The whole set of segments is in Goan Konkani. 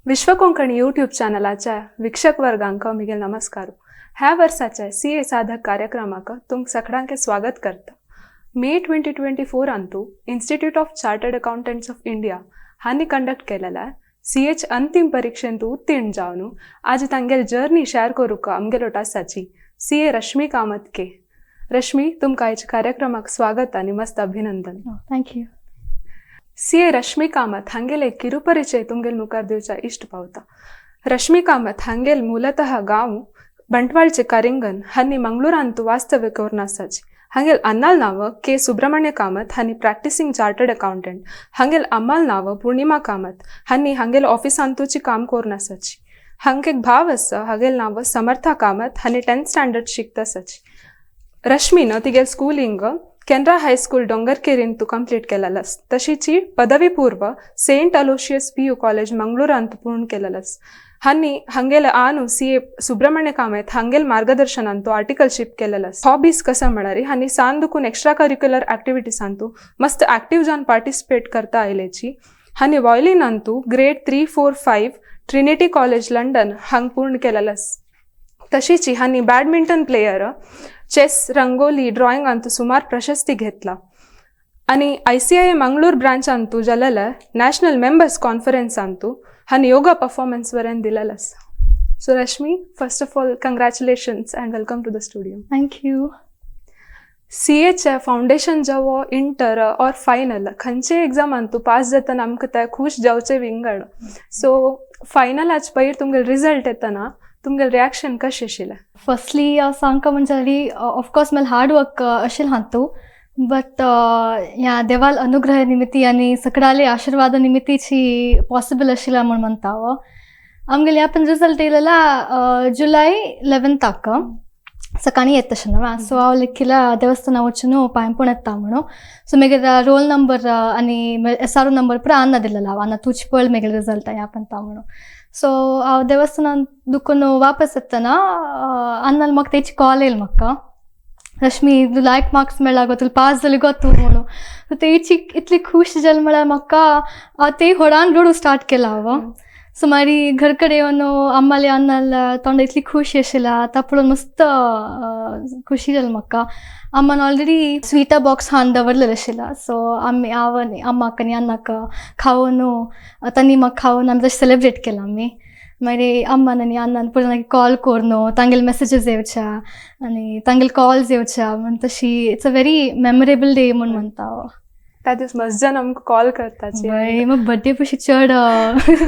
विश्वकोंकणी यूट्यूब चॅनलाच्या वीक्षक वर्गांक मिगेल नमस्कार. ह्या वर्साच्या सी ए साधक कार्यक्रमाक तुमक सगळ्यांके स्वागत करता. मे 2024 Antu Institute of Chartered Accountants of India हांणी कंडक्ट केलेला सी एच अंतिम परीक्षेंत उत्तीर्ण जावन आज तांगेल जर्नी शेअर करूक आमगेलो आसाची सी ए रश्मी कामत के. रश्मी, तुमकां आयच्या कार्यक्रमाक स्वागत आनी मस्त अभिनंदन. Thank you. C ए रश्मी कामत हांगेले ಕಿರುಪರಿಚಯ तुमगेल मुखार दिवच्या इश्ट पावता. रश्मी कामत हांगेल ಮೂಲತಃ गांव ಬಂಟ್ವಾಳ್चे करिंगन हांनी मंगळूरांतू वास्तव्य करून आसाची. हांगेल अन्नाल नाव के सुब्रमण्य कामत, हांनी प्रॅक्टिसिंग चार्टर्ड अकाउंटंट. हांगेल अम्माल नाव पूर्णिमा कामत, हांनी हांगेल ऑफिसांतूची काम करून आसाची. हांगे एक भाव आसा, हागेल नाव समर्था कामत, हांनी 10th standard शिकता आसाची. रश्मीन तिगेल स्कूलिंग केनरा हायस्कूल डोंगरकेरींतू कंप्लीट केलेलस. तशीची पदवी पूर्व सेंट अलोशियस पीयू कॉलेज मंगळूरांत पूर्ण केलेलस. हांनी हांगेल आनु सी ए सुब्रमण्य कामत हांगेल मार्गदर्शनांतू आर्टिकलशिप केलेलस. हॉबीज कसं म्हळ्यार हांनी सान दुकून एक्स्ट्रा करिक्युलर ऍक्टिव्हिटीजांतू मस्त ऍक्टिव्ह जावन पार्टिसिपेट करता आयलेची. हांनी वॉयलिनांतू grade 3, 4, 5 Trinity College London हांग पूर्ण केलेलस. तशीची हांनी badminton player, chess, rangoli, drawing अंतू सुमार प्रशस्ती घेतला आणि आयसीआय मंगळूर ब्रांच अंतू जालेले नॅशनल मेंबर्स कॉन्फरन्स अंतू हांनी योगा परफॉर्मन्स वरेन दिलेलस. So Rashmi, first of all, congratulations and welcome to the studio. Thank you. C एच्या फाउंडेशन जावो, इंटर ऑर फायनल, खंयचे एग्जामान तूं पास जातना आमकां ते खुश जावचे विंगड. सो फायनलाच पयर तुमगेले रिजल्ट येतना तुमगेले रिएक्शन कशें आशिल्लें? फर्स्टली सांगका म्हणजे ऑफकोर्स मला हार्ड वर्क अशें हांतू, बट ह्या देवाल अनुग्रह निमित्ती आनी सकडाले आशीर्वाद निमित्तीची पॉसिबल आशिल्ला म्हूण म्हणटा हांव. आमगेले आपण रिजल्ट येयलेला जुलय 11थाक सकाळी येत तशें न्हू. सो हांव लेखिला देवस्थाना वचून पांय पण येता म्हणून. सो मागीर रोल नंबर आनी एसआरओ नंबर पुरा अन्ना दिलेला हांव, अन्ना तूच पळ मागीर रिजल्ट ह्या पण म्हणून. सो हांव देवस्थानान दुकून वापस येतना अन्नान म्हाका तेची कॉल येयल म्हाका, "रश्मी, तूं लायक मार्क्स मेळ्ळा गो, तुला पास जाली गो तूं" म्हणून. सो तेची इतली खुश जाली म्हळ्यार म्हाका हांव ते होडान रडू स्टार्ट केला हांव. सो मागीर घर कडेन येवन अम्माले अन्नाल तोंड इतली खुशी आशिल्ला आतां पळोवन मस्त खुशी जाली म्हाका. अम्मान ऑलरेडी स्वीटा बॉक्स हाडून दवरलेलें आशिल्ला. सो आमी, हांव आनी अम्माक आनी अन्नाक खावन, तांणी म्हाका खावन आमी तशें सेलेब्रेट केलां आमी. मागीर अम्मान आनी अन्नान परत कॉल करून तांगेले मेसेजीस येवच्या आनी तांगेले कॉल्स येवच्या म्हण तशी it's a very memorable day म्हूण म्हणटा हांव. त्या दीस मस्त जाण आमकां कॉल करताची. बाय, मग बर्थडे पशी चड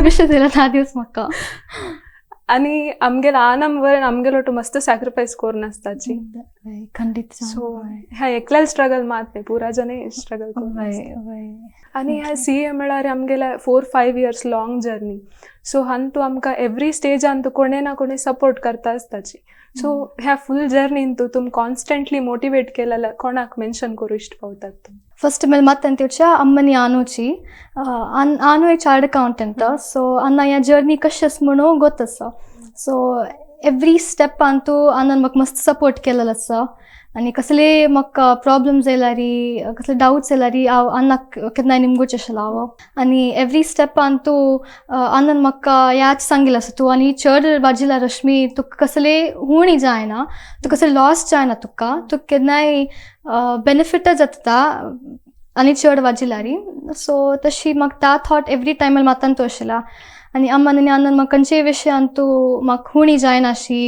विशेस येयला त्या दीस म्हाका. आनी आमगेले आन वयर आमगेलो टू मस्त सॅक्रिफायस करून आसताची. हय, खंडीत. सो ह्या एकल्याल स्ट्रगल मात न्ही, पुरा जने स्ट्रगल करून आसता. आनी ह्या सी ए म्हळ्यार आमगेले 4-5 years long journey. So हांतू आमकां एवरी स्टेजान तूं कोणे ना कोणे सपोर्ट करता आसताची. सो ह्या फूल जर्नीन तूं तुम कॉन्स्टंटली मोटिवेट केलेल्या कोणाक मेन्शन करूं इश्ट पावतात तूं? ಫಸ್ಟ್ ಮೇಲೆ ಮತ್ತಂತ ಅಮ್ಮನಿ ಆನೂಚಿ ಆನು एक चार्टर्ड अकाउंटंट. ಸೊ ಅನ್ನ या जर्नी कशी आसा म्हणून गोत आसा. सो एवरी स्टेप अंतू अण्णान म्हाका मस्त सपोर्ट केलेलो आसा आनी कसले म्हाका प्रॉब्लम्स येयल्यारी, कसले डावट्स येयल्यारी हांव अण्णाक केन्नाय निमगोचें आशिल्लो हांव. आनी एवरी स्टेप अंतू अण्णान म्हाका ह्याच सांगिल्लें आसा, "तूं आनी चड वाजिला रश्मी, तुका कसले हुणी जायना, तुका कसले लॉस जायना, तुका तुका केन्नाय बेनिफिटच जाता आनी चड वाजिल्यारी." सो तशी म्हाका ता थॉट एवरी टायम मातान आशिल्ला. आनी अम्मान आनी अण्णान म्हाका खंयचेय विशयान तूं म्हाका हुणी जायनाशी,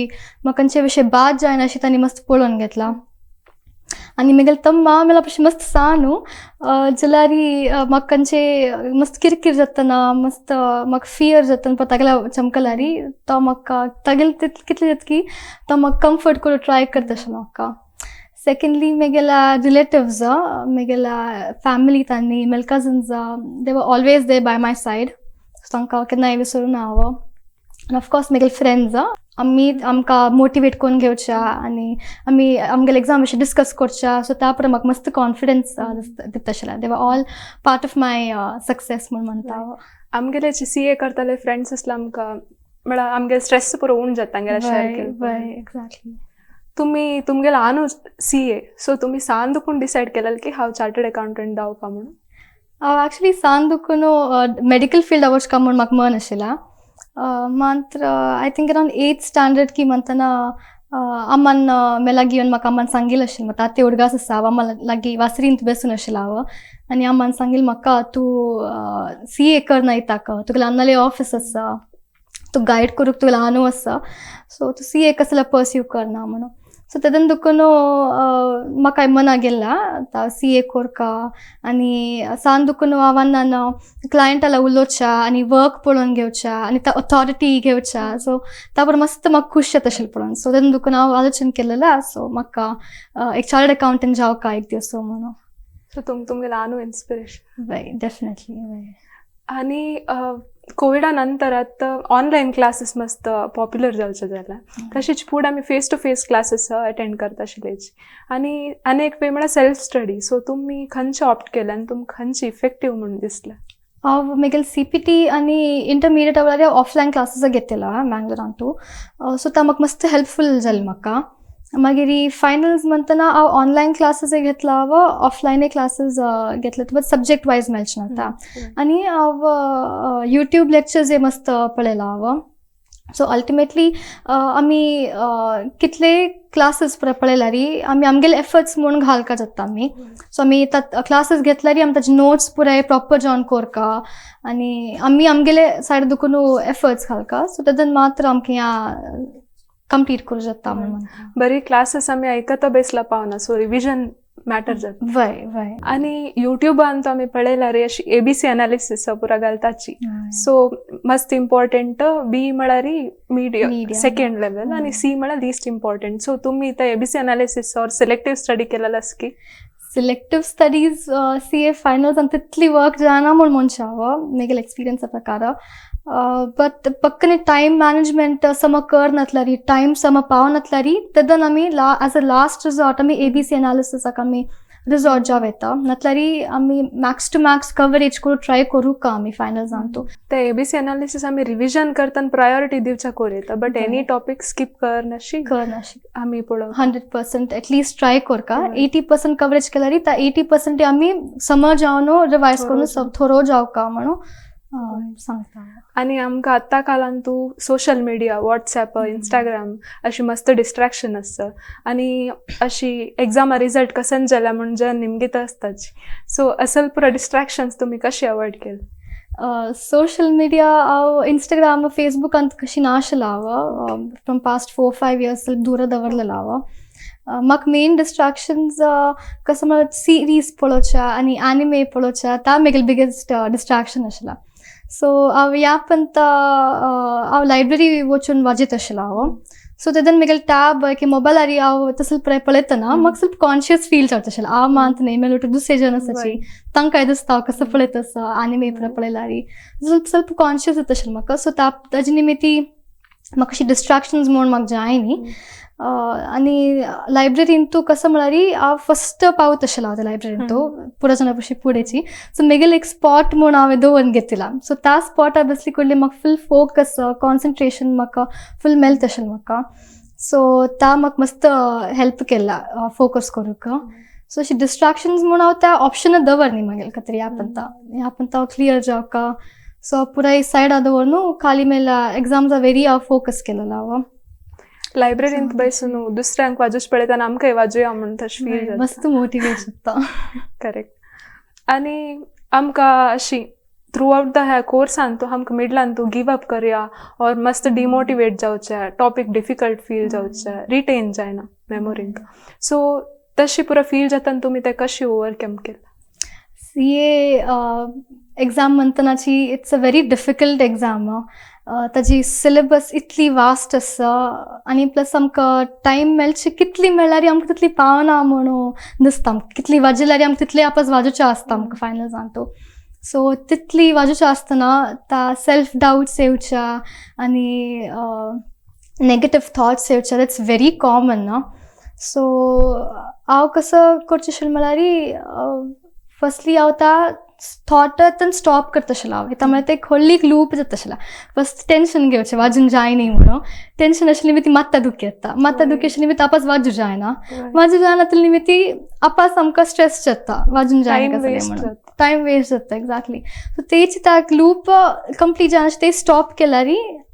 म्हाका खंयचे विशय बाद जायनाशी, तांणी मस्त पळोवन घेतला. आनी मागीर तम्मा मेला पशी मस्त सा न्हू, जाल्यारी म्हाका खंयचे मस्त किरकीर जातना, मस्त म्हाका फियर जातना पळय तागेल्या चमकल्यारी, तो म्हाका तागेले कितले जाता की तो म्हाका कम्फर्ट करूं ट्राय करता अशें म्हाका. सेकंडली मेगेल्या रिलेटिव्स, मेगेल्या फॅमिली, तांणी मेले cousins, they were always there by my side. तांकां केन्नाय विसरूना हांव. आनी ऑफकोर्स मेगेले फ्रेंड्स, आमी आमकां मोटिवेट करून घेवच्या आनी आमी आमगेले एग्जाम विशीं डिस्कस करच्या. सो त्या प्रमाण म्हाका मस्त कॉन्फिडन्स दिता आशिल्लें. They were all part of my success म्हूण म्हणटा हांव. आमगेले सी ए करताले फ्रेंड्स आसले आमकां, म्हळ्यार आमगेले स्ट्रेस पुरो उण जाता तांगेले शेअर केले. वय, एक्झॅक्टली. तुमी तुमगेले आनू सी ए, सो तुमी सान दुकून डिसायड केलें की हांव चार्टर्ड अकाउंटंट जावपा म्हणून? हांव एक्चुली सान दुखून मेडिकल फिल्ड वचका म्हूण म्हाका मन आशिल्लें. ಮಾತ್ರ I think around 8th standard की म्हणतना अम्मान मेलागी येवन म्हाका अम्मान सांगिल आशिल्लें, म्हाका आतां उडगास आसा, हांव अम्मा लागीं वासरींत बसून आशिल्लें हांव, आनी अम्मान सांगिल म्हाका तूं CA करना येताक, तुगेलें अन्नाले ऑफीस आसा, तूं गायड करूंक तुगेलें आनू आसा, सो तूं CA कसलें पर्स्यू करना म्हणून. सो तेदन दुखून म्हाका मना गेल्ला आतां CA कोरका, आनी सान दुखून हांव क्लायंटाला उलोवच्या आनी वर्क पळोवन घेवच्या आनी त्या ऑथॉरिटी घेवच्या, सो ता बरो मस्त म्हाका खूश जाता अशें पळोवन. सो तेन्ना दुखून हांव आलोचन केलेला, सो म्हाका एक चार्टर्ड अकाउंटंट जावका एक दीस म्हणून. सो तुमगेलें आनू इन्स्पिरेशन. वय, डेफिनेटली वय. आनी कोविडा नंतर आतां ऑनलायन क्लासीस मस्त पॉप्युलर जावचे जाला, तशीच फुडें आमी face to face classes attend करता आशिल्लेची, आनी आनी एक वे म्हळ्यार सेल्फ स्टडी. सो तुमी खंयचे ऑप्ट केले आनी तुमकां खंयचे इफेक्टीव म्हूण दिसलें? हांव म्हगेले CPT आनी इंटरमिडिएट वळ्यार ऑफलायन क्लासीस घेतलेला मँगलोरांतू, सो ता म्हाका मस्त हेल्पफूल जालें म्हाका. मागीर फायनल्स म्हणतना हांव ऑनलायन क्लासीस घेतला, हांव ऑफलायनय क्लासीस घेतले, बट सब्जेक्ट वायज मेळचे ना. आनी हांव यूट्यूब लेक्चर्स मस्त पळयला हांव. सो अल्टिमेटली आमी कितले क्लासीस पळयल्यार आमी आमगेले एफर्ट्स म्हूण घालका जाता आमी. सो आमी क्लासीस घेतल्यार आमी ताजे नोट्स पुराय प्रॉपर जावन कोरका आनी आमी आमगेले सायड दुखून एफर्ट्स घालका, सो तेदन मात्र आमकां ह्या कंप्लीट करूं जाता म्हणून. बरी क्लासीस आमी आयकता बेसला पावना, सो रिविजन मॅटर जाता. वय वय. आनी युट्यूबान तो आमी पळयल्यार अशी ABC analysis पुरा घालताची, सो मस्त इम्पॉर्टंट बी म्हळ्यार मीडियम, सेकंड लेवल, आनी सी म्हळ्यार लीस्ट इम्पॉर्टंट. सो तुमी ते ABC analysis or selective study केलेलं की? सिलेक्टीव स्टडीज CA finals आनी तितली वर्क जायना म्हूण म्हणचें हांव म्हगेले एक्सपिरियन्सा प्रकार, बट पक्कने टायम मॅनेजमेंट सम कर नासल्यार, टायम सम पाव नासल्यार, तेदन आमी एज अ लास्ट रिजॉर्ट आमी ABC एनालिसिसाक आमी रिजॉर्ट जावं येता, नासल्यार आमी मॅक्स टू मॅक्स कवरेज करूं ट्राय करूं का आमी फायनल्सांतू. ते ABC analysis आमी रिविजन करतना प्रायोरिटी दिवच्या कोर येता, बट एनी टॉपीक स्कीप करनाशी करनाशी आमी पळोवं 100% एटलिस्ट ट्राय करका. 80% कवरेज केल्यार त्या 80% आमी समज जावन रिवायज करून थोरो जावका म्हणून सांगता. आनी आमकां आतां कालान तूं सोशल मिडिया, वॉट्सॅप, इंस्टाग्राम अशी मस्त डिस्ट्रॅक्शन आसता, आनी अशी एग्जामा रिजल्ट कसन जाला म्हूण जन निमगीत आसताची, सो असल पुरा डिस्ट्रॅक्शन्स तुमी कशी अवॉयड केले? सोशल मिडिया हांव इंस्टाग्राम, फेसबूक अंत कशी नाशिल्लो हांव, फ्रॉम पास्ट 4-5 इयर्स दूर दवरलेलो हांव. म्हाका मेन डिस्ट्रॅक्शन्स कसो म्हळ्यार सिरीज पळोवच्या आनी एनिमे पळोवच्या, ता म्हगेलें बिगेस्ट डिस्ट्रॅक्शन आशिल्ला. सो हांव ह्या पंत हांव लायब्ररी वचून वाजयत आशिल्लो हांव, सो तेदन म्हगेले टॅब की मोबायलार हांव तसो पळयतना म्हाका ಸ್ವಲ್ಪ कॉन्शियस फील जाता आशिल्लें, हांव मात न्ही मेळ दुसरे जन आसाची तांकां दिसता हांव कसो पळयत आसा एनिमे पळयल्यार, ಸ್ವಲ್ಪ ಸ್ವಲ್ಪ कॉन्शियस जाता आशिल्लें म्हाका. सो ताजे निमित्ती म्हाका अशी डिस्ट्रॅक्शन्स म्हूण म्हाका जाय न्ही. आनी लायब्ररीन तूं कसो म्हळ्यार हांव फस्ट पावत आशिल्लो हांव त्या लायब्ररीन तूं पुरो जाणा पशी फुडेंची, सो म्हगेलें एक स्पॉट म्हूण हांवें दवरून घेतला, सो त्या स्पॉटार बसली कडली म्हाका फूल फोकस कॉन्सन्ट्रेशन म्हाका फूल मेळटा आशिल्लें म्हाका. सो ता म्हाका मस्त हेल्प केला फोकस करूंक. सो अशी डिस्ट्रॅक्शन्स म्हूण हांव त्या ऑप्शन दवर न्ही म्हगेले खातीर ह्या पंता, ह्या पंता हांव क्लियर जावका, सो पुराय सायडा दवर न्हू खाली मेला एग्जाम्सा वेरी हांव फोकस केलेलो हांव. लायब्ररींत बसून दुसऱ्यांक वाजूच पळयतना आमकांय वाजोवया म्हूण तशें फील जाता, मस्त मोटिवेट जाता. करेक्ट. आनी आमकां अशी थ्रू आउट the ह्या कोर्सान तूं आमकां मिडलान तूं गिव अप करया ऑर मस्त डिमोटिवेट जावचें, टॉपीक डिफिकल्ट फील जावचें, रिटेन जायना मेमोरींत, सो तशी पुरो फील जाता आनी तुमी तें कशी ओवरकम केलें? CA exam म्हणटनाची it's a very difficult exam, ताजी सिलेबस इतली वास्ट आसा आनी प्लस आमकां टायम मेळचे कितली मेळ्ळ्यार आमकां तितली पावना म्हणून दिसता आमकां, कितली वाजयल्यार आमकां तितली आपस वाजोवचें आसता आमकां फायनल्सांतू. सो तितली वाजोवचें आसतना ता सेल्फ डावट्स येवच्या आनी नेगेटीव थॉट्स येवच्या, that's very common ना. सो हांव कसो करचें आशिल्लें म्हळ्यार फर्स्टली हांव त्या थॉटांतून स्टॉप करता आशिल्लें हांव, म्हळ्यार ते एक व्हडली एक लूप जाता आशिल्लें. फर्स्ट टेंशन घेवचें वाजूंक जायना म्हणून, टेंशन आशिल्लें निमित्ती मात्ता दुखी येता, मात्ता दुखी आशिल्लें निमित्त आपास वाजूं जायना, वाजूं जायना तितले निमित्ती आपास आमकां स्ट्रेस जाता वाजूंक जायना कसलें म्हणून, टायम वेस्ट जाता. एक्झॅक्टली. सो तेच त्या लूप कंप्लीट जायना ते स्टॉप केल्यार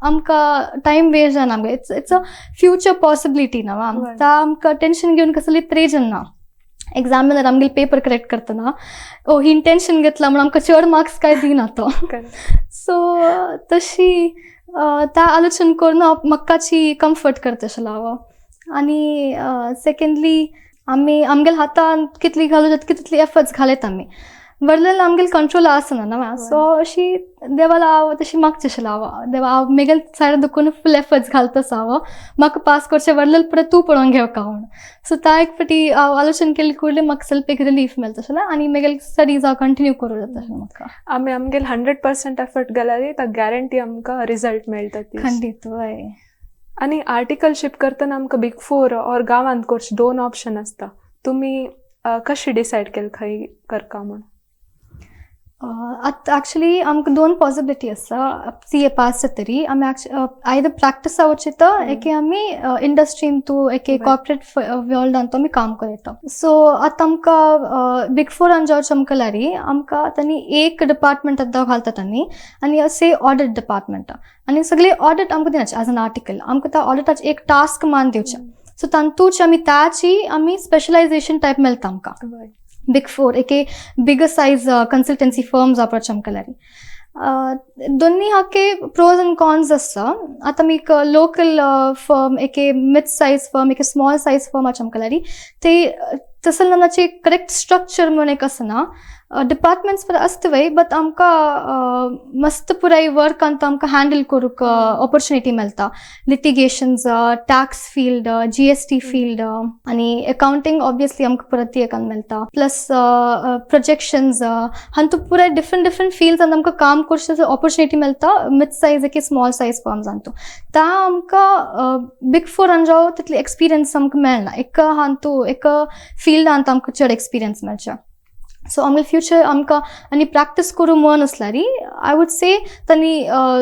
आमकां टायम वेस्ट जायना आमकां. It's a future possibility ना. ता आमकां टेंशन घेवन कसली प्रेजन ना. एग्जामिनर आमगेले पेपर करेक्ट करतना, ओ हिन टेंशन घेतला म्हणून आमकां चड मार्क्स काय दिना तो. सो तशी त्या आलोचन करून हांव म्हाकाची कम्फर्ट करता अशें हांव. आनी सेकेंडली, आमी आमगेल्या हातान कितली घालूं जाता तितली एफर्ट्स घालयता आमी. वरलेलं आमगेले कंट्रोल आसना न्हू. सो अशी देवाला हांव तशी मागचें अशें हांव, देवा, हांव मेगेल सायड दुखून फूल एफर्ट्स घालता हांव, म्हाका पास करचें, वरलेलं परत तूं पळोवन घेवका म्हूण. सो ता एक फावटी हांव आलोचन केली कुडले म्हाका सेल्फ एक रिलीफ मेळटा अशें आनी मेगेले स्टडीज हांव कंटिन्यू करूं जाता अशें म्हाका. आमी आमगेले 100% एफर्ट घाल्यार ता गॅरंटी आमकां रिजल्ट मेळटा ती. खंडीत, वय. आनी आर्टिकलशीप करतना आमकां बिग फोर ऑर गांवांत करचे दोन ऑप्शन आसता. तुमी कशी डिसायड केले खंय करका म्हूण? आतां एक्चुली आमकां दोन पॉसिबिलिटी आसा. सीए पास जातरी आमी आयदर प्रॅक्टिसा वचता एके आमी इंडस्ट्रीन तूं एके कॉर्पोरेट वर्ल्डान आमी काम करता. सो आतां आमकां बिग फोरान जावचें आमकां जाल्यार आमकां तांणी एक डिपार्टमेंट आतां घालता तांणी आनी से ऑडिट डिपार्टमेंट, आनी सगळे ऑडिट आमकां दिनाचे. एज एन आर्टिकल आमकां त्या ऑडिटाचे एक टास्क मान दिवचें. सो तातूंच आमी ताची आमी स्पेशलायझेशन टायप मेळटा आमकां. बिग फोर एके बिगर सायज कन्सल्टन्सी फर्म्स वापरचे आमकां जाल्यार दोन्ही हाके प्रोज एंड कॉन्स आसता. आतां आमी एक लोकल फर्म, एके मिड सायज फर्म, एके स्मॉल सायज फर्म आमकां जाल्यार ते तसले नाचे करेक्ट स्ट्रक्चर म्हूण एक आसना. डिपार्टमेंट्स पर आसता वय, बट आमकां मस्त पुराय वर्क आमकां हँडल करूंक ऑपॉर्च्युनिटी मेळटा. Litigations, tax field, GST field आनी अकाउंटींग ऑब्वियसली आमकां परत एकान मेळटा, प्लस प्रोजेक्शन्स. हांतू पुराय डिफरंट डिफरंट फिल्ड्सान आमकां काम करचे ऑपॉर्च्युनिटी मेळटा मिड सायज एके स्मॉल सायज फर्म्स. ता आमकां बिग फोरान जावं तितली एक्सपिरियन्स आमकां मेळना. एका हांतू एका फिल्डांत आमकां चड एक्सपिरियन्स मेळचे. सो आमगे फ्युचर आमकां आनी प्रॅक्टीस करूं मन आसल्यार, I would say तांणी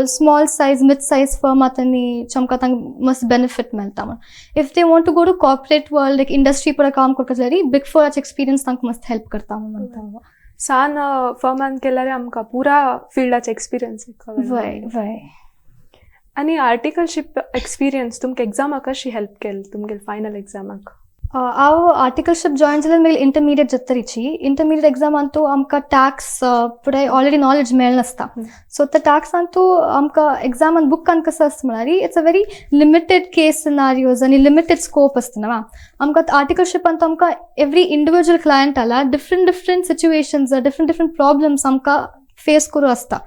स्मॉल सायज, मिड सायज फर्मा तांणी आमकां तांकां मस्त बेनिफीट मेळटा म्हण. If they want to go to corporate world, एक इंडस्ट्री पुरा काम करता जाल्यार बिग फोराचे एक्सपिरियन्स तांकां मस्त हेल्प करता म्हूण म्हणटा हांव. सान फर्मान केल्यार आमकां पुरा फिल्डाचे एक्सपिरियन्स. वय वय आनी आर्टिकलशीप एक्सपिरियन्स तुमकां एग्जामाक कशी हेल्प केली, तुमगेले फायनल एग्जामाक? हांव आर्टिकलशीप जॉयन जाल्यार मागीर इंटरमिडिएट जातरीची. इंटरमिडिएट एग्जामांतू आमकां टॅक्स पुराय ऑलरेडी नॉलेज मेळनासता. सो त्या टॅक्सांतू आमकां एग्जामान बुकान कसो आसता म्हळ्यार it's a very limited case scenarios आनी लिमिटेड स्कोप आसता न्हू. आमकां आर्टिकलशिपांत आमकां एवरी इंडिविज्युअल क्लायंट आला different different situations, different different problems आमकां फेस करूं आसता.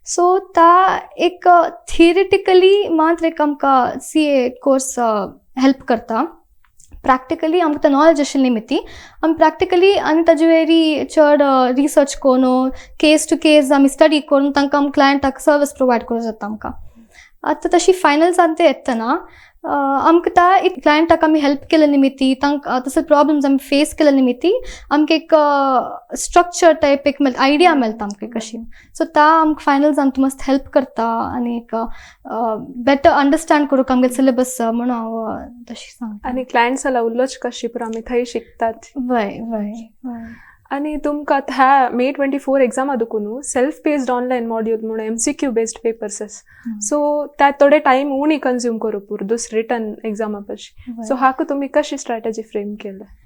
सो ता एक थियरिटिकली मात्र एक आमकां सीए कोर्स हेल्प करता. प्रॅक्टिकली आमकां ते नॉलेज आशिल्ली निमित्ती आमी प्रॅक्टिकली आनी ताजे वयरी चड रिसर्च करून, केस टू केस आमी स्टडी करून तांकां आमी क्लायंटाक सर्वीस प्रोवायड करूं जाता आमकां. आतां तशी फायनल्सान ते येतना आमकां त्या एक क्लायंटाक आमी हेल्प केले निमित्ती, तांकां तसले प्रॉब्लम्स आमी फेस केले निमित्ती आमकां एक स्ट्रक्चर टायप एक मेळटा, आयडिया मेळटा आमकां कशी. सो ता आमकां फायनल्सान मस्त हेल्प करता आनी एक बेटर अंडरस्टँड करूंक आमगे सिलेबस म्हणून हांव तशी सांगता. आनी क्लायंट्स जाल्यार उलोवच कशी पुरो आमी थंय शिकतात. वय वय वय आनी तुमकां ह्या मे 24 एग्जामा Dukun self paced online module म्हणून एमसीक्यू बेस्ड पेपर्स आसा. सो त्या थोडे टायम उणी कंज्यूम करूं पूर दुसरे रिटन एग्जामा पशी. सो हाका तुमी कशी स्ट्रॅटजी फ्रेम केले?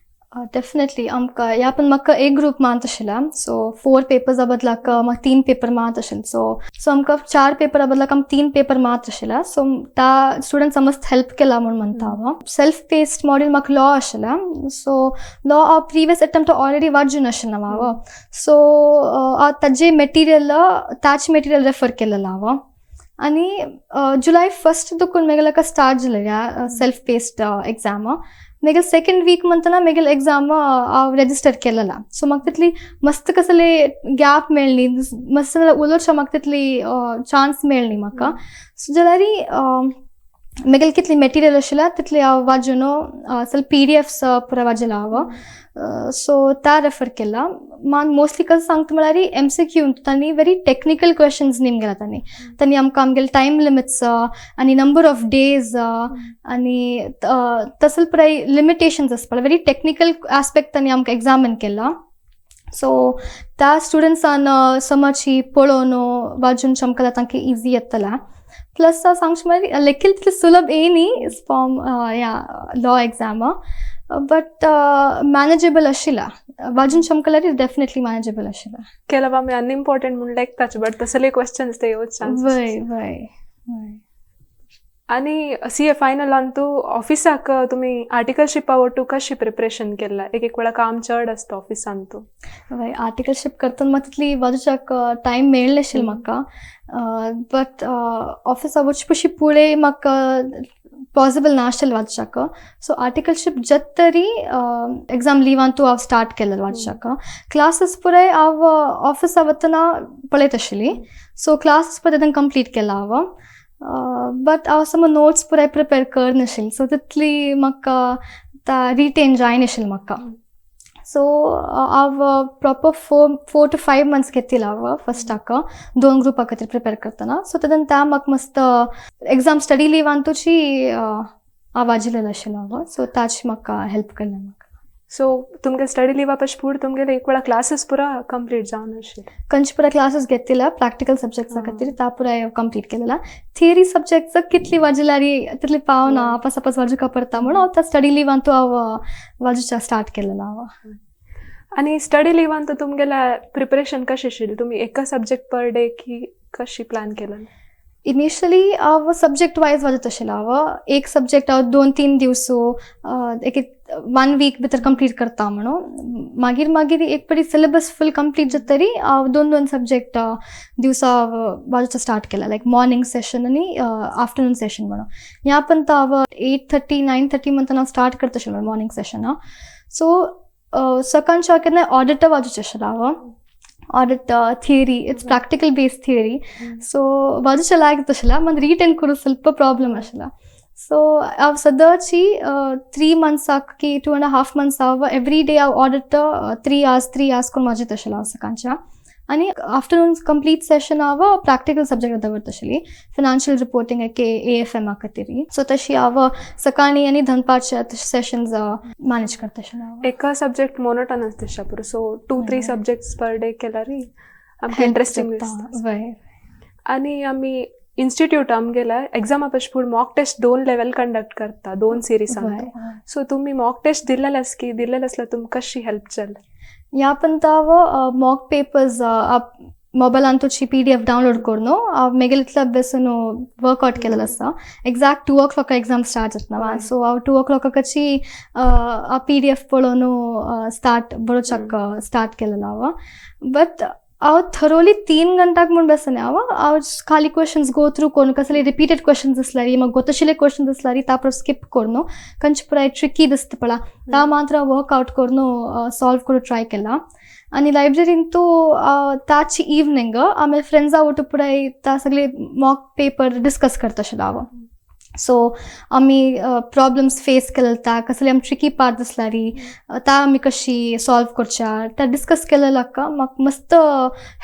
डेफिनेटली, आमकां ह्या पण म्हाका एक ग्रूप मानत आशिल्ला. सो फोर पेपर्सा बदलाक म्हाका तीन पेपर मात आशिल्ले. सो सो आमकां चार पेपरा बदलाक आमकां तीन पेपर मात आशिल्ला. सो त्या स्टुडंट्सा मस्त हेल्प केला म्हूण म्हणटा हांव. सेल्फ पेस्ड मॉड्यूल म्हाका लॉ आशिल्ला. सो लॉ हांव प्रिवियस अटेम्प्ट ऑलरेडी वाचून आशिल्लें हांव. सो हांव ताजे मटेरियल, ताचे मटेरियल रेफर केलेलें हांव. आनी जुलय फस्ट दुकून मेगेले स्टार्ट जालें सेल्फ पेस्ड एग्जाम. मेगेले सेकंड वीक म्हणतना मेगेले एग्जाम हांव रेजिस्टर केलेला. सो म्हाका तितली मस्त कसले गॅप मेळ्ळी, मस्त उलोवच्या म्हाका तितली चान्स मेळ्ळी म्हाका. सो जाल्यार मेगेले कितली मटेरियल आशिल्लें तितली हांव वाजून, सगळे पीडीएफ्स पुरा वाजयला हांव. सो ता रेफर केला. मान मोस्टली कसं सांगता म्हळ्यार एमसीक्यू तांणी व्हेरी टेक्निकल क्वेश्चन्स न्ही गेला. तांणी तांणी आमकां आमगेले टायम लिमिट्स आनी नंबर ऑफ डेज आनी तसले पुराय लिमिटेशन्स आसता, व्हेरी टेक्निकल आस्पेक्ट तांणी आमकां एग्जामीन केला. सो त्या स्टुडंट्सान समजशी पळोवन वाजून आमकां तांकां इजी येतला. प्लस सांगचे म्हळ्यार लेखील तितलें सुलभ येयनी फॉर्म या लॉ एग्जाम, बट मॅनेजेबल आशिल्ला. वाजून आमकां डेफिनेटली मॅनेजेबल आशिल्ला. ಕೆಲವು ಆಮೆ ಅನ್ಇಂಪಾರ್ಟೆಂಟ್ म्हूण लेखताच, बट तसले क्वेश्चन्स ते येवच चान्स. वय वय वय. आनी सी ए फायनल अंतू ऑफिसाक तुमी आर्टिकलशिपा ಒಟ್ಟು कशी प्रिपरेशन केला? एक एक वेळा काम चड आसता ऑफिसांतू. वय, आर्टिकलशीप करतना म्हाका तितली वाजूच्याक टायम मेळनाशिल्लो म्हाका, बट ऑफिसा वचपा पशी पुळें म्हाका पॉसिबल नाशिल्लें वाचच्याक. सो आर्टिकलशीप जात तरी एग्जाम लिवांतू हांव स्टार्ट केलें वाचच्याक. क्लासीस पुराय हांव ऑफिसा वतना पळयत आशिल्ली, सो क्लासीस पुराय कंप्लीट केला हांव. बट हांव समज नोट्स पुराय प्रिपेर करनाशिल्लें, सो तितली म्हाका रिटेन जायनाशिल्लें म्हाका. सो हांव proper 4 to 5 months घेतिल्लो हांव फस्टाक दोन ग्रुपा खातीर प्रिपेर करतना. सो तेन्ना त्या म्हाका मस्त एग्जाम स्टडी लिवांतूची हांव वाजिल्लें आशिल्लो हांव, सो ताची म्हाका हेल्प केलें म्हाका. सो तुमगे स्टडी लिवा पशी फुडें तुमगेले एक वेळा क्लासीस पुरा कंप्लीट जावन आशिल्ले? कंच पुराय क्लासीस घेतिल्ला प्रॅक्टिकल सब्जेक्ट्सा खातीर, ता पुराय कंप्लीट केलेला. थियरी सब्जेक्ट्स कितली वाजल्यार तितली पावना, आपस आपस वाजुका पडता म्हणून हांव त्या स्टडी लिवांतू हांव वाजुच्या स्टार्ट केलेला हांव. आनी स्टडी लिवान तर तुमगेले प्रिपरेशन कशें आशिल्लें? तुमी एका सब्जेक्ट पर डे की कशी प्लॅन केलं? इनिशियली हांव सब्जेक्ट वायज वाजत आशिल्लें. हांव एक सब्जेक्ट हांव 2-3 दीस, एक एक वन वीक भितर कंप्लीट करता म्हणून. मागीर मागीर एक परी सिलेबस फूल कंप्लीट जातरी हांव दोन दोन सब्जेक्ट दिवसा वाजोवचो स्टार्ट केला, लायक मॉर्निंग सेशन आनी आफ्टरनून सेशन म्हणून. ह्या पण हांव 8:30 9:30 म्हणतना हांव स्टार्ट करता आशिल्लें मॉर्निंग सेशन. सो सकाळच्या केन्ना ऑडिट वाजोवचें आशिल्लें हांव. Audit theory, it's practical based theory, so वाजोवचें लायक आशिल्लें, मात रिटेन करूं ಸ್ವಲ್ಪ ಪ್ರಾಬ್ಲಮ್ आशिल्ला. सो हांव सदांची 3 मंथ्साक की 2.5 मंथ्स हांव एवरी डे हांव ऑडिट 3 आवर्स 3 आवर्स करून वाजयत आशिल्लें हांव सकाळच्या, आनी आफ्टरनून कंप्लीट सेशन हांव प्रॅक्टिकल सब्जेक्ट दवरता आशिल्ली, फिनान्शियल रिपोर्टिंग ए एफ एमा खातीर. सो तशी हांव सकाळी आनी दनपारचे सेशन्स मॅनेज करता आशिल्लें हांव. एका सब्जेक्ट मोनोटनस दिसता पुरो, so two three subjects per day केल्यार आमकां इंट्रस्टिंग दिसता. वय. आनी आमी इन्स्टिट्यूट आमगेल्या एग्जामा पशी फुडें मॉक टेस्ट दोन लेवल कंडक्ट करता, दोन सिरिजान. सो तुमी मॉक टेस्ट दिल्लेलेस की दिल्लेले आसल्यार तुमकां कशी हेल्प जाली? ह्या पंत हांव मॉक पेपर्स मोबायलान तुजी पीडीएफ डावनलोड करून हांव मेगेले इतले अभ्यासून वर्कआउट केलेलो आसा. Exact 2 o'clock exam start जाता, सो हांव 2 ओ क्लॉकाची पीडीएफ पळोवन स्टार्ट बरोवच्याक स्टार्ट केलेलो हांव. बट हांव थरोली 3 घंटाक म्हूण बसना हांव. हांव खाली क्वेश्चन्स गो थ्रू करून, कसले रिपीटेड क्वेश्चन्स आसल्यार, म्हाका गोतशिल्ले क्वेश्चन्स आसल्यार ता परत स्किप करून, खंयचे पुराय ट्रिकी दिसता पळय ता मात्र वर्कआउट करून सॉल्व करून ट्राय केला. आनी लायब्ररीन तूं ताची इवनींग आमी फ्रेंड्सा ಒಟ್ಟು पुराय ता सगळे मॉक पेपर डिस्कस करता आशिल्लो हांव. सो आमी प्रॉब्लम्स फेस केलेले, ता कसले आमी ट्रिकी पार्ट दिसल्यारी ता आमी कशी सॉल्व करच्या ता डिस्कस केलेलो. म्हाका मस्त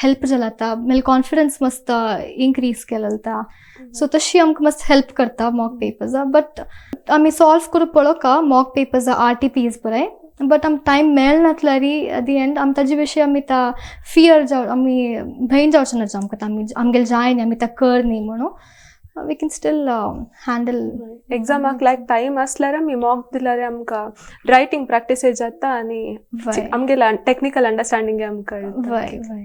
हेल्प जाला ता, मेल कॉन्फिडन्स मस्त इन्क्रीज केलेलो ता. सो तशी आमकां मस्त हेल्प करता मॉक पेपर्स. बट आमी सॉल्व करूं पळोवका मॉक पेपर्स आरटीपीज बरें, बट आमकां टायम मेळनातल्यारी एट the and आमी ताजे विशीं आमी ता फियर जाव, आमी भंय जावचें ना आमकां, आमी आमगेलें जाय आमी ता कर न्ही म्हणून. We can still handle. एग्जामाक लायक टायम आसल्यार आमी मॉक दिल्यार आमकां रायटींग प्रॅक्टीस जाता आनी आमगेले टेक्निकल अंडरस्टँडींग आमकां येता. वय वय.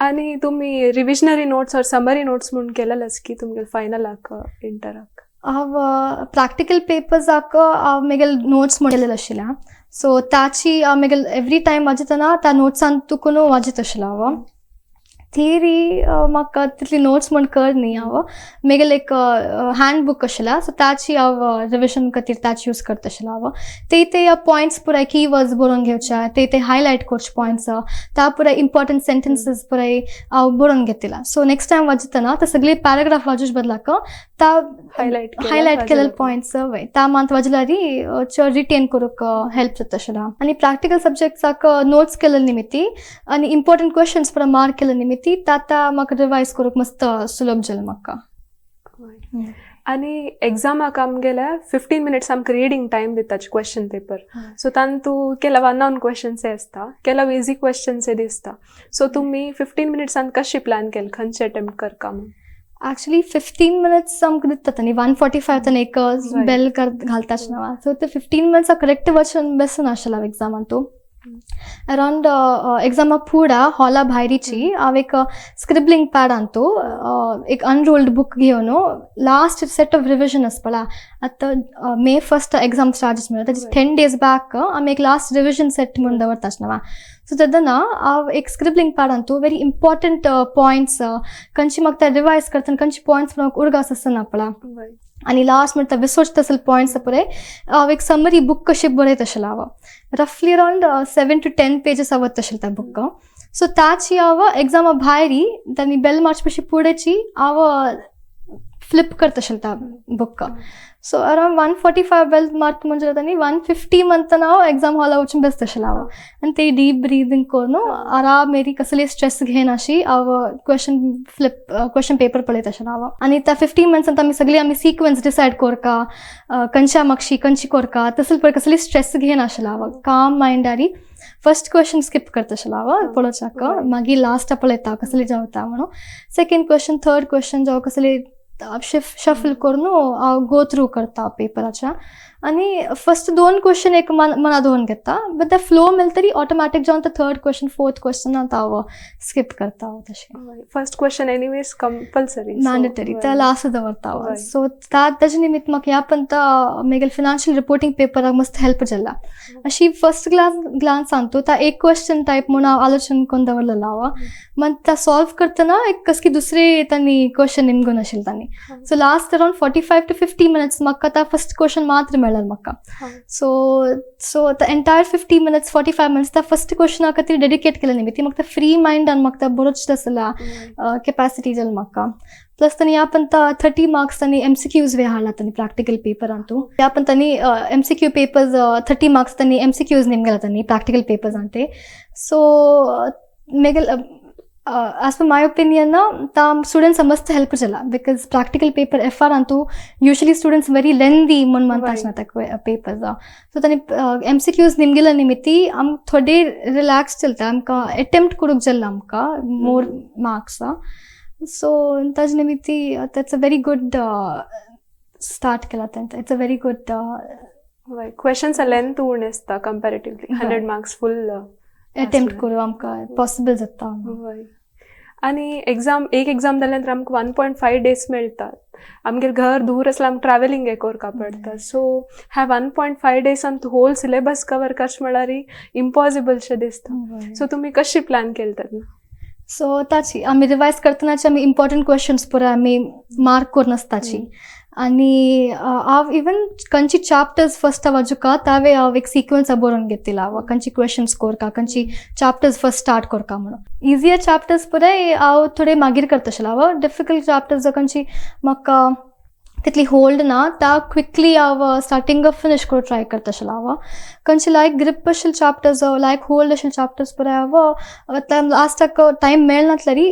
आनी तुमी revisionary notes or summary notes म्हूण केलेलेस की तुमगेले फायनलाक, इंटराक? हांव प्रॅक्टिकल पेपर्साक हांव मेगेले नोट्स म्हणलेले आशिल्ले, सो ताची हांव मेगेले एवरी टायम वाजयतना त्या नोट्सान तुकून वाजयत आशिल्लो हांव. थियरी म्हाका तितली नोट्स म्हण कर न्ही हांव. मेगेले एक हँड बूक आशिल्ला, सो ताची हांव रिविजन खातीर ताची यूज करता आशिल्लो हांव. ते ते पॉयंट्स पुराय की वर्ड्स बरोवन घेवचे, ते ते हायलायट करचे पॉयंट्स, त्या पुराय इम्पॉर्टंट सेंटेन्सीस पुराय हांव बरोवन घेतला. सो नेक्स्ट टायम वाजयतना ते सगळे पॅराग्राफ वाजूच बदलाक ता हायलायट. हायलायट केलेले पॉयंट्स वय ता मात वाजल्यारी चड रिटेन करूंक हेल्प जाता आशिल्ला. आनी प्रॅक्टिकल सब्जेक्ट्साक नोट्स केलेले निमित्ती आनी इम्पॉर्टंट क्वेश्चन्स पुरा मार्क केले निमित्ती ता म्हाका रिवायज करूंक मस्त सुलभ जालें म्हाका. आनी एग्जामाक आमगेल्या 15 मिनिट्स आमकां रिडींग टायम दिताच क्वेश्चन पेपर. सो तांतू केला अननोन क्वेश्चन्स आसता, केला इझी क्वेश्चन्स दिसता. सो तुमी 15 मिनिट्सान कशी प्लॅन केले, खंयचे अटेम्प्ट करका म्हणून? ऍक्च्युली 15 मिनिट्स आमकां दितात न्ही, 1:45 तांणी एक बेल घालताच ना. सो ते 15 मिनिट्स करेक्ट वचून बेसून आशिल्लो एग्जामान. तूं अरावंड एग्जामा फुडा हॉला भायरीची हांव एक स्क्रिबलिंग पॅड आणतो, एक अनरोल्ड बुक घेवन लास्ट सेट ऑफ रिविजन आसपळा. आतां मे फर्स्ट एग्जाम स्टार्ट म्हणून ताजे 10 डेज बॅक आमी एक लास्ट रिविजन सेट म्हणून दवरताच ना. सो तेन्ना हांव एक स्क्रिबलिंग पॅड आणतो, व्हेरी इम्पॉर्टंट पॉयंट्स खंयची म्हाका रिवायज करतना खंयची पॉयंट्स म्हाका उडगास आसना पळा आनी लास्ट म्हणटा विसोच तसले पॉयंट्स पळय हांव एक समरी बूक कशी बरयत आशिल्लो. हांव रफली अरावंड 7 टू 10 पेजीस आवत आशिल्लें त्या बुक. सो ताची हांव एग्जामा भायरी तांणी बेल मारचे पशी फुडेंची हांव फ्लिप करता आशिल्लें त्या book. So around 1:45 bell मारता म्हणजे तांणी 1:50 म्हणतना हांव एग्जाम हॉला वचून बेसता आशिल्लें हांव. आनी ते डीप ब्रिदींग करून आराम मेरी कसली स्ट्रेस घेनाशी हांव क्वेश्चन फ्लिप क्वेश्चन पेपर पळयत आशिल्लें हांव. आनी त्या 15 मिनट्सान आमी सगळी आमी सिक्वन्स डिसायड कोरका, खंयच्या मागशी खंयची कोरका तसले पळय कसली स्ट्रेस घेनाशिल्लें हांव. काम मायंडारी फर्स्ट क्वेश्चन स्किप करता आशिल्लें हांव पळोवच्याक. मागीर लास्ट पळयता कसली जावता म्हणून सेकंड क्वेश्चन, थर्ड क्वेश्चन जावं कसली शफल करून हांव गो थ्रू करता पेपराच्या. आनी फर्स्ट दोन क्वेश्चन एक मन मना दवरून घेता, बट the flow मेळटरी ऑटोमॅटीक जावन ते थर्ड क्वेश्चन, फोर्थ क्वेश्चन आतां हांव स्किप करता हांव तशें. First question anyways compulsory. Mandatory, त्या लास्ट दवरता हांव. सो ताजे निमित्त म्हाका ह्या पंत मागीर फिनान्शियल रिपोर्टिंग पेपराक मस्त हेल्प जाला. अशी फर्स्ट ग्लान्स सांगतो ता एक क्वेश्चन टायप म्हणून हांव आलोचन करून दवरलेलो हांव. मग ता सॉल्व करतना एक कसकी दुसरे तांणी क्वेश्चन निमगून आशिल्ले तांणी. So last around 45 to 50 minutes म्हाका ता फर्स्ट क्वेश्चन मात्र मेळ्ळें म्हाका. सो सो आतां एंटायर 50 मिनिट्स, 45 मिनिट्स त्या फर्स्ट क्वेश्चना खातीर डेडिकेट केलें न्ही. ती म्हाका फ्री मायंडान म्हाका बरोच आसला कॅपॅसिटी जाली म्हाका. प्लस तांणी ह्या पण 30 मार्क्स तांणी एमसीक्यूज वे हाडला तांणी प्रॅक्टिकल पेपरांतू. ह्या पण तांणी एमसीक्यू पेपर्स 30 मार्क्स तांणी एमसीक्यूज निमगेला तांणी प्रॅक्टिकल पेपर्स ते. सो मेगल एज पर my opinion ता स्टुडंट्स मस्त हेल्प जाला, because practical paper F R अंतू usually students very lengthy म्हूण म्हणटा आसना पेपर्स. सो तांणी एमसीक्यूज निमगेला निमित्ती आम थोडे रिलॅक्स चलता, आमकां एटेम्प्ट करूंक जाल्लो आमकां मोर मार्क्स. सो ताजे निमित्ती that's a very good start केला तांणी, it's a very good questions length उणें आसता कंपॅरेटिवली, 100 मार्क्स फुल एटेम्प्ट करूं आमकां पॉसिबल जाता. वय, आनी एग्जाम एक एग्जाम जाल्या नंतर आमकां 1.5 डेज मेळटात. आमगेर घर दूर आसल्यार आमकां ट्रॅव्हलिंग हें करपा पडटा. सो ह्या 1.5 डेजान होल सिलेबस कवर करचें म्हळ्यार इम्पॉसिबल शें दिसता. सो तुमी कशी प्लॅन केले तेन्ना? सो ताची आमी रिवायज करतनाची आमी इम्पॉर्टंट क्वेश्चन्स पुराय आमी मार्क करून आसताची. आनी हांव इवन खंयची चॅप्टर्स फर्स्ट वाजुका तावे हांव एक सिक्वन्स बरोवन घेतिला हांव, खंयची क्वेश्चन्स कोरका, खंयची चॅप्टर्स फर्स्ट स्टार्ट कोरका म्हणून. इजियर चॅप्टर्स पुराय हांव थोडे मागीर करता आशिल्लें हांव. डिफिकल्ट चॅप्टर्स खंयची म्हाका तितली होल्ड ना, ता क्विकली हांव स्टार्टिंग फिनिश करूंक ट्राय करता आशिल्लें हांव. खंयचे लायक ग्रिप आशिल्ले चॅप्टर्स, लायक होल्ड आशिल्ले चॅप्टर्स पुराय हांव लास्टाक टायम मेळनासल्यारी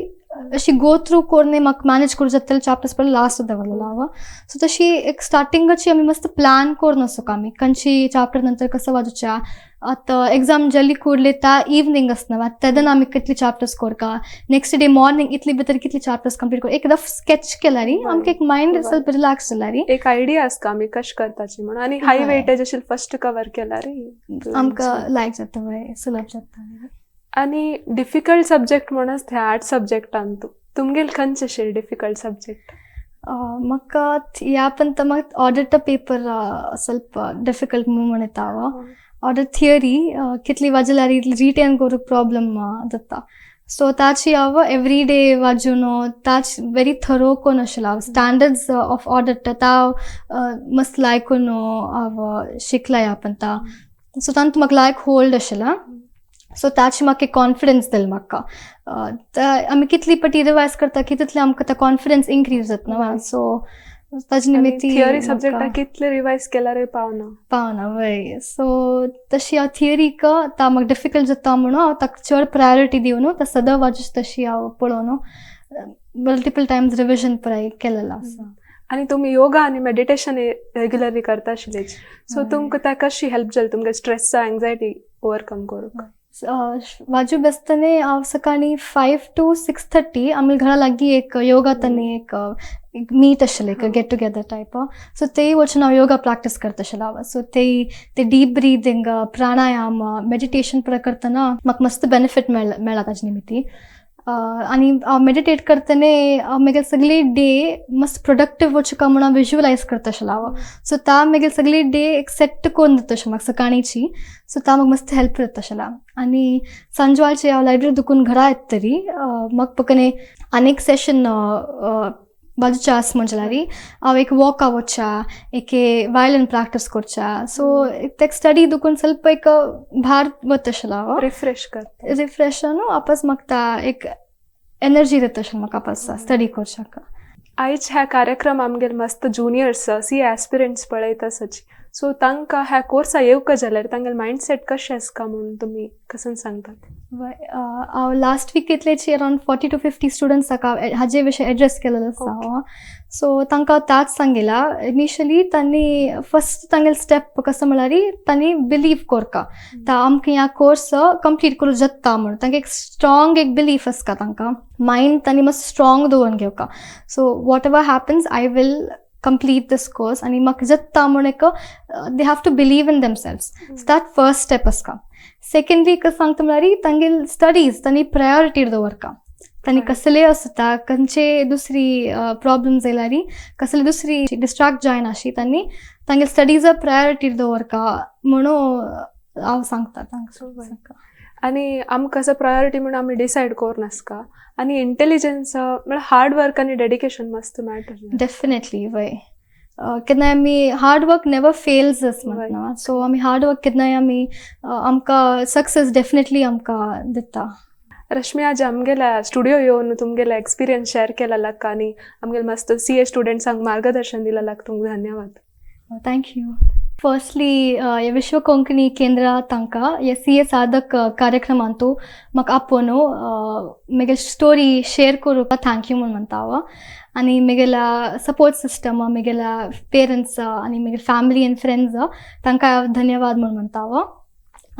अशी गो थ्रू करून म्हाका मॅनेज करूं जातले चॅप्टर्स पळय लास्ट दवरलेलो हांव. सो तशी एक स्टार्टिंगाची आमी मस्त प्लॅन करून आसूक आमी खंयची चॅप्टर नंतर कसं वाजूच्या. आतां एग्जाम जल्दी कुरली त्या इवनींग आसना तेन्ना आमी कितली चॅप्टर्स कोरका, नेक्स्ट डे मॉर्निंग इतली भितर कितली चॅप्टर्स कंप्लीट कर, एक रफ स्केच केल्यारी आमकां एक मायंड स्वल्प रिलॅक्स जाल्यारी एक आयडिया आसता आमी कशें करताची म्हणून. आनी हाय वेटेज अशी फर्स्ट कवर केल्यारी आमकां लायक जाता, वय, सुलभ जाता. आनी डिफिकल्ट सब्जेक्ट म्हणून ते आर्ट सब्जेक्टान तुमगेल खंयचे अशे डिफिकल्ट सब्जेक्ट? म्हाका ह्या पण तर म्हाका ऑडिट पेपर ಸ್ವಲ್ಪ डिफिकल्ट म्हणून येता हांव. ऑडिट थियरी कितली वाजल्यार रिटेन करूंक प्रॉब्लम जाता. सो ताची हांव एवरी डे वाजून ताच वेरी थरो करून आशिल्लो हांव. स्टँडर्ड्स ऑफ ऑडिट ता मस्त लायक करून हांव शिकला ह्या पण ता. सो तातूंत म्हाका लायक होल्ड आशिल्ला. सो ताची म्हाका एक कॉन्फिडन्स दिल म्हाका. आमी कितली पटी रिवायज करता की तितले आमकां तो कॉन्फिडन्स इन्क्रीज जाता न्हू. सो ताजे निमित्ती थियरी सब्जेक्टाक कितले रिवायज केल्यारय पावना. पावना, वय. सो तशी हांव थियरीक ता म्हाका डिफिकल्ट जाता म्हणून हांव ताका चड प्रायोरिटी दिवन ता सदां वाजूच तशी हांव पळोवन मल्टिपल टायम्स रिविजन पुराय केलेलो आसा. आनी तुमी योगा आनी मेडिटेशन रेग्युलरली करता आशिल्लेच, सो तुमकां त्या कशी हेल्प जाली तुमगे स्ट्रेस, एंग्जायटी ओवरकम करूंक? वाजू बेसतने हांव सकाळी 5 to 6:30 आमी घरा लागीं एक योगा तनी एक मीट आशिल्लें, एक गेट टुगेदर टायप. सो तेय वचून हांव योगा प्रॅक्टीस करता आशिल्लें हांव. सो तेय ते डीप ब्रिदींग, प्राणायाम, मेडिटेशन पुरा करतना म्हाका मस्त बेनिफीट मेळ्ळा ताजे निमित्ती. आनी हांव मेडिटेट करतने हांव म्हगे सगळी डे मस्त प्रोडक्टीव वचूं काय म्हणून हांव विज्युअलायज करता आशिल्लें हांव. सो ता म्हगे सगळी डे एक सेट करून दिता अशें म्हाका सकाळीची. सो ता म्हाका मस्त हेल्प जाता आशिल्लें. आनी सांजवाळचे हांव लायब्ररी दुकून घरा येत तरी म्हाका पकने आनीक सेशन बाजूच्या आस म्हणजे हांव एक वॉका वच्चा, एक वायलिन प्रॅक्टीस करच्या. सो तेक स्टडी दुकून ಸ್ವಲ್ಪ एक भार वता आशिल्लें हांव. रिफ्रेश करता. रिफ्रेश न्हू, आपस म्हाका एक एनर्जी दिता अशें म्हाका आपस स्टडी करच्याक. आयज ह्या कार्यक्रम आमगेर मस्त जुनियर्स, CA aspirants पळयत आसाची, सो तांकां ह्या कोर्सा येवका जाल्यार तांगेले मायंडसेट कशें आसता म्हणून तुमी कसन सांगतात? हांव लास्ट वीक इतलेची अरावंड 40 to 50 स्टुडंट्साक हाजे विशय एड्रेस केलेलो आसा हांव. सो तांकां ताच सांगिला, इनिशियली तांणी फर्स्ट तांगेले स्टेप कसो म्हळ्यार तांणी बिलीव कोरका ता आमकां ह्या कोर्स कंप्लीट करूं जाता म्हणून. तांकां एक स्ट्रॉंग एक बिलीफ आसता, तांकां मायंड तांणी मातसो स्ट्रॉंग दवरून घेवका. So whatever happens, I will complete this course आनी म्हाका जाता म्हूण एक they have to believe in themselves. So that first step आसता. सेकंडली कसं सांगता म्हळ्यार तांगेले स्टडीज तांणी प्रायोरिटी दवरका. तांणी कसले आसता, खंयचे दुसरी प्रॉब्लम्स येयल्यार, कसले दुसरी डिस्ट्रॅक्ट जायनाशी, तांणी तांगेले स्टडीज प्रायोरिटी दवरका म्हणून हांव सांगता तांकां. आनी आमकां कसं प्रायोरिटी म्हणून आमी डिसायड करून आसका आनी इंटेलिजन्स म्हळ्यार हार्ड वर्क आनी डेडिकेशन मस्त मॅटर. डेफिनेटली वय. केन्नाय आमी हार्ड वर्क नेवर फेल्स म्हणटा. सो आमी हार्ड वर्क केन्नाय आमी आमकां सक्सेस डेफिनेटली आमकां दिता. रश्मी, आज आमगेल्या स्टुडिओ येवन तुमगेले एक्सपिरियन्स शेअर केला आनी आमगेले मस्त CA स्टुडंट्सांक मार्गदर्शन दिला, तुमकां धन्यवाद. Thank you. Firstly विश्व कोंकणी केंद्र तांकां हे CA साधक कार्यक्रमांतू म्हाका आपोवन म्हगे स्टोरी शेअर करूंक thank you म्हूण म्हणटा हांव. आनी म्हगेल्या सपोर्ट सिस्टम, म्हगेल्या पेरंट्स आनी म्हगे फॅमिली आनी फ्रेंड्स, तांकां हांव धन्यवाद म्हूण म्हणटा हांव.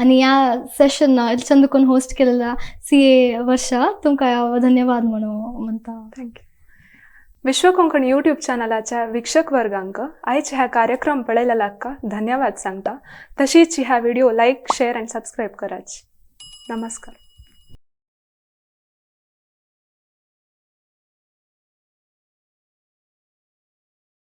आनी ह्या सेशन चंद करून होस्ट केलेल्या CA वर्षा, तुमकां हांव धन्यवाद म्हणून म्हणटा. Thank you. विश्व कोंकणी यूट्यूब चॅनलाच्या वीक्षक वर्गांक आयज ह्या कार्यक्रम पळयलेल्याक धन्यवाद सांगता. तशीच ह्या video like, share and subscribe कराची. नमस्कार.